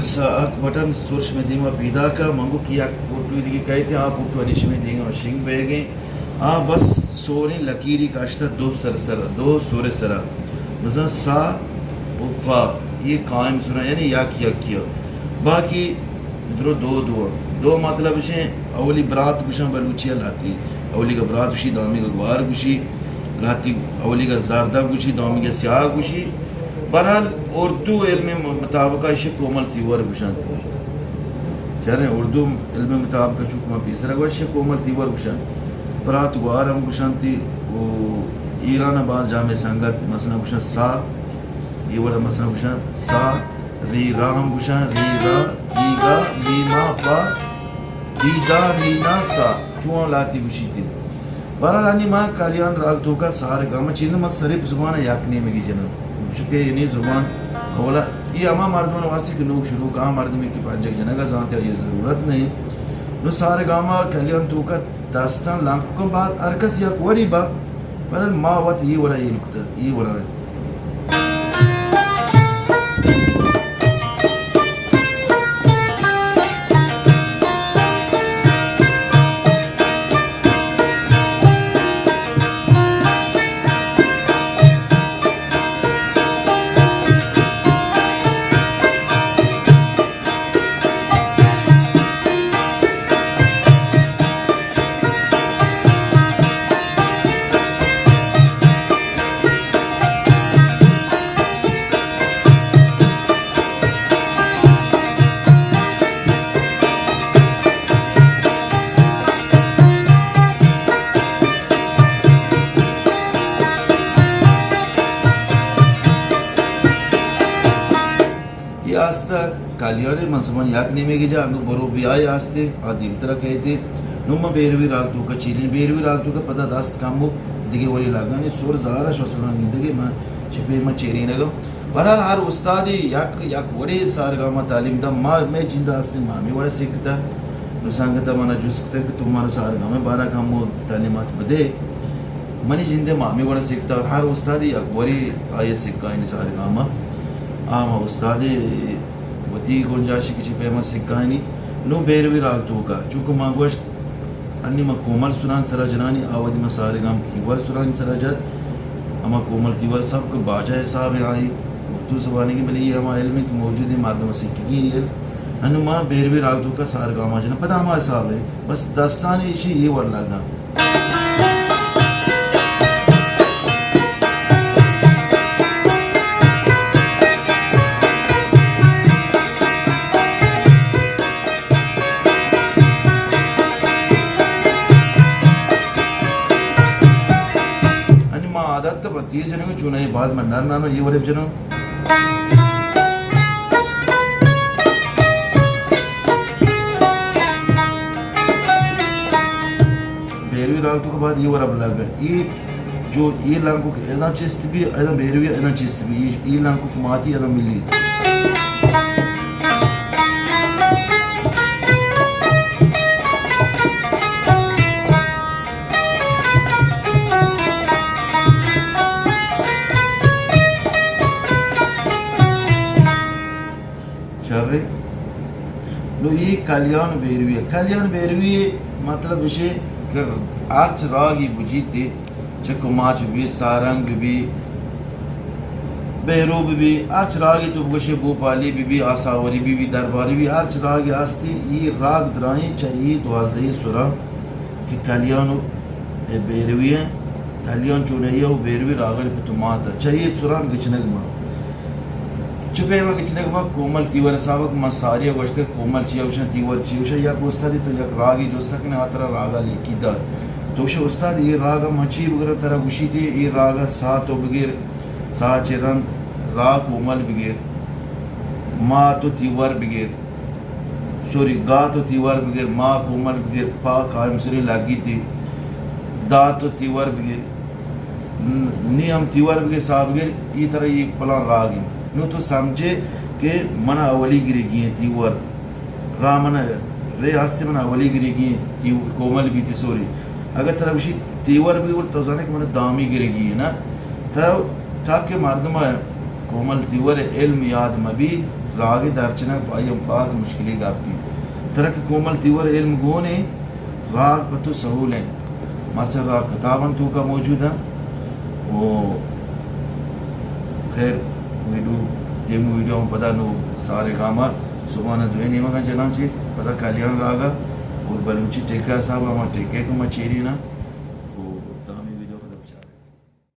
ساک بٹن سرش میں دیما پیدا کا، منگو کی یک پوٹو دیگه کہتے، آ پوٹو انیش میں دیگا شنگ بیگیں۔ آ بس سوریں لکیری کاشتا دو سر سر، دو سورے سرا۔ مثلاً سا و پا، یہ قائم سرا، یعنی یک یک کیا۔ باقی درو دو دو۔ دو مطلب شیں، اولی برات گوشاں بلوچی لاتی۔ اولی کا برات گوشی، دامی کا گوار گوشی، لاتی اولی کا زردہ گوشی، دامی کا سیاہ گوشی۔ بہرحال، اردو علم مطابق ایشی کومل تیور گوشنت۔ شریں، اردو علم مطابق چونکہ ما پیسر گوشت، ایشی کومل تیور گوشنت۔ برات گوار ہم گوشنتی و ایران باز جامع سنگت مثلاً گوشن سا، یہ وڑا مثلاً گوشن سا، ری را ہم گوشن، ری را، ری را، می ما پا، دی دا، می نا سا، چون لاتی گوشیتی۔ بہرحال، انی ما کالیان راگ توکا سارگام چین ما صرف زبان یک نیمگی جنن۔ چونکہ انی زبان اولا، یہ ہما مردمان واسطے کہ نوک شروع کا مردمی کہ پنجک جنگا زانتے، یہ ضرورت نہیں۔ نو سارگاما کالیان توکا دستان لانکو کن بعد ہر کس یک وڑی با، بہرحال ما وت یہ وڑا یہ نکتہ، یہ وڑا ہے۔ یہ آستہ کالیانے من زبان یک نیمگی جا، انگو برو بیائے آستے، آ دیمترا کہتے۔ نو ما بیروی راگ توکا چیرین، بیروی راگ توکا پدا دست کمو دگہ وری لاگانی سور زہرا شو سران گندگی ما چپے ما چیرین اگم۔ بہرحال ہر استادی یک، یک وڑے سارگاما تعلیم دا، ما، مئے جندا ہستیں ما ہمے وڑا سکتا۔ نو سنگتا منا جست کتا کہ تو مارا سارگامے بارا کمو تعلیمات بدے۔ منی جندے ما ہمے وڑا سکتا، ہر استادی یک وڑے آئی سکائینی سارگاما۔ آ ما استادے وتی گنجائشی کچی پیما سکائینی۔ نو بیروی راگ توکا، چونکہ ما گوشت، انی ما کومل سران سرا جنانی، آ وھدی ما سارگام تیور سرانی سرا جت۔ ہما کومل تیور سبک باجا حساب ہے آئی اردو زبانی کی، بلے یہ ہما علم ہے کہ موجود ہے، مردم سکگی علم۔ انو ما بیروی راگ توکا سارگاما جنا، پدا ہما حساب ہے، بس دستانی ایشی یہ ور لگا۔ انی ما عادت تو بتی جنگو، چون اے بعد من نرم نرم یہ وڑے بجنو۔ بیروی راگ توکا بعد یہ وڑا بلگ ہے۔ یہ جو یہ لانکو کہ ادا چست بی، ادا بیروی ادا چست بی، یہ، یہ لانکو کہ ماتی ادا ملی۔ شرے۔ نو یہ کلیان بیروی ہے۔ کلیان بیروی مطلب اسے کہ ہرچ راگی بجیت دے، چہ کماچ بی، سارنگ بی، بیرو بی، ہرچ راگی تو بگوشے، بوپالی بی، آساوری بی، درباری بی، ہرچ راگی ہستی، یہ راگ درائیں چہ یہ دوازدہ سرا کہ کلیان و اے بیروی ہیں، کلیان چونہی ہے، وہ بیروی راگانی پہ تو مات ہے۔ چہ یہ سران گچنگ ما۔ چہ پیما گچنگ ما کومل تیور حساب کہ ما ساری گوشتے کومل چیا گوشن، تیور چیا گوشن، یک استادی تو یک راگی جوستا کنے آ ترا راگا لیکی دا۔ تو گوشے استاد یہ راگا من چی بگرن، ترا گوشی تے یہ راگا سا تو بگیر، سا چہ رند را کومل بگیر، ما تو تیور بگر، سوری، گا تو تیور بگر، ما کومل بگر، پا قائم سری لگی تی، دا تو تیور بگر، نی ہم تیور بگر، سا بگر، ای طرح یک پلان راگ ہیں۔ نو تو سمجھے کہ من اولی گرگی ہیں تیور، را من رے ہستے من اولی گرگی ہیں، تیو-، کومل بیتی سوری۔ اگر ترا گوشی تیور بگر، تو زانے کہ من دامی گرگی ہیں نا۔ ترا تاکہ مردم کومل تیور علم یاد مبی، راگ ءِ در چنگ آئی ءَ باز مشکلیں گپے۔ ترا کہ کومل تیور علم گون ایں، راگ پہ تو سہول ایں۔ مرچاں راگ کتاباں توکا موجود ایں۔ او خیر، ویڈیو، دیمو ویڈیو ہم پدا نوں سارے گاما صبحانہ دوئیں نیمگا جناں چہ پدا کلیان راگا اور بلوچی ٹیکہ حساب ہما ٹیکہ کہ ما چیریناں۔